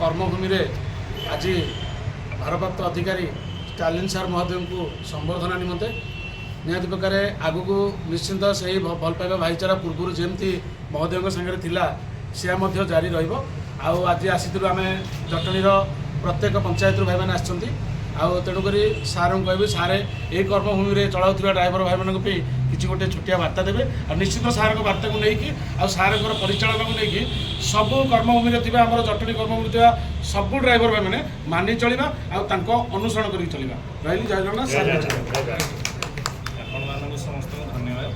କର୍ମଭୂମିରେ ଆଜି ଭାରପ୍ରାପ୍ତ ଅଧିକାରୀ ଷ୍ଟାଲିନ୍ ସାର୍ ମହୋଦୟଙ୍କୁ ସମ୍ବର୍ଦ୍ଧନା ନିମନ୍ତେ। ନିହାତି ପ୍ରକାରେ ଆଗକୁ ନିଶ୍ଚିନ୍ତ ସେହି ଭଲ ପାଇବା, ଭାଇଚାରା ପୂର୍ବରୁ ଯେମିତି ମହୋଦୟଙ୍କ ସାଙ୍ଗରେ ଥିଲା, ସେୟା ମଧ୍ୟ ଜାରି ରହିବ। ଆଉ ଆଜି ଆସିଥିଲୁ ଆମେ, ଜଟଣୀର ପ୍ରତ୍ୟେକ ପଞ୍ଚାୟତରୁ ଭାଇମାନେ ଆସିଛନ୍ତି। ଆଉ ତେଣୁକରି ସାର୍ଙ୍କୁ କହିବି, ସାର୍ ଏହି କର୍ମଭୂମିରେ ଚଳାଉଥିବା ଡ୍ରାଇଭର ଭାଇମାନଙ୍କ ପାଇଁ କିଛି ଗୋଟେ ଛୋଟିଆ ବାର୍ତ୍ତା ଦେବେ। ଆଉ ନିଶ୍ଚିତ ସାର୍ଙ୍କ ବାର୍ତ୍ତାକୁ ନେଇକି ଆଉ ସାର୍ଙ୍କର ପରିଚାଳନାକୁ ନେଇକି ସବୁ କର୍ମଭୂମିରେ ଥିବା, ଆମର ଜଟଣୀ କର୍ମଭୂମିରେ ଥିବା ସବୁ ଡ୍ରାଇଭର ଭାଇମାନେ ମାନି ଚଳିବା ଆଉ ତାଙ୍କ ଅନୁସରଣ କରିକି ଚଳିବା। ରହିଲି, ଜୟ ଜଗନ୍ନାଥ। ସାର୍। ଆପଣମାନଙ୍କୁ ସମସ୍ତଙ୍କୁ ଧନ୍ୟବାଦ।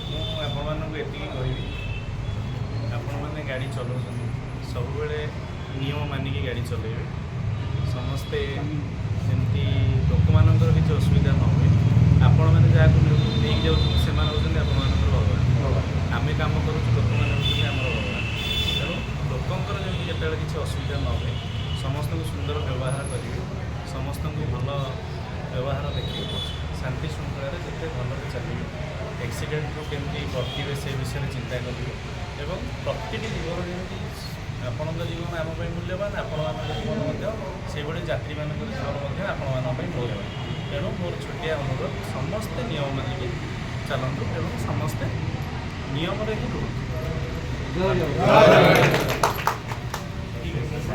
ମୁଁ ଆପଣମାନଙ୍କୁ ଏତିକି କହିବି, ଆପଣମାନେ ଗାଡ଼ି ଚଲାଉଛନ୍ତି, ସବୁବେଳେ ନିୟମ ମାନିକି ଗାଡ଼ି ଚଲାଇବେ ସମସ୍ତେ, ଯେମିତି ଲୋକମାନଙ୍କର କିଛି ଅସୁବିଧା ନ ହୁଏ। ଆପଣମାନେ ଯାହାକୁ ନେଇକି ଯାଉଛନ୍ତି, ସେମାନେ ହେଉଛନ୍ତି ଆପଣମାନଙ୍କର ଭଗବାନ। ଆମେ କାମ କରୁଛୁ, ଲୋକମାନେ ହେଉଛନ୍ତି ଆମର ଭଗବାନ। ତେଣୁ ଲୋକଙ୍କର ଯେମିତି କେତେବେଳେ କିଛି ଅସୁବିଧା ନ ହୁଏ, ସମସ୍ତଙ୍କୁ ସୁନ୍ଦର ବ୍ୟବହାର କରିବେ, ସମସ୍ତଙ୍କୁ ଭଲ ବ୍ୟବହାର ଦେଖିବେ, ଶାନ୍ତି ଶୃଙ୍ଖଳାରେ ଯେତେ ଭଲରେ ଚାଲିବେ, ଆକ୍ସିଡେଣ୍ଟରୁ କେମିତି ବର୍ତ୍ତିବେ ସେ ବିଷୟରେ ଚିନ୍ତା କରିବେ ଏବଂ ପ୍ରତିଟି ଜୀବନ ଯେମିତି, ଆପଣଙ୍କ ଜୀବନ ଆମ ପାଇଁ ମୂଲ୍ୟବାନ, ଆପଣମାନଙ୍କ ଜୀବନ ମଧ୍ୟ ସେଇଭଳି, ଯାତ୍ରୀମାନଙ୍କର ଜୀବନ ମଧ୍ୟ ଆପଣମାନଙ୍କ ପାଇଁ ମୂଲ୍ୟବାନ। ତେଣୁ ମୋର ଛୋଟିଆ ଅନୁରୋଧ, ସମସ୍ତେ ନିୟମ ମାନିକି ଚାଲନ୍ତୁ ଏବଂ ସମସ୍ତେ ନିୟମରେ ହିଁ ରୁହନ୍ତୁ।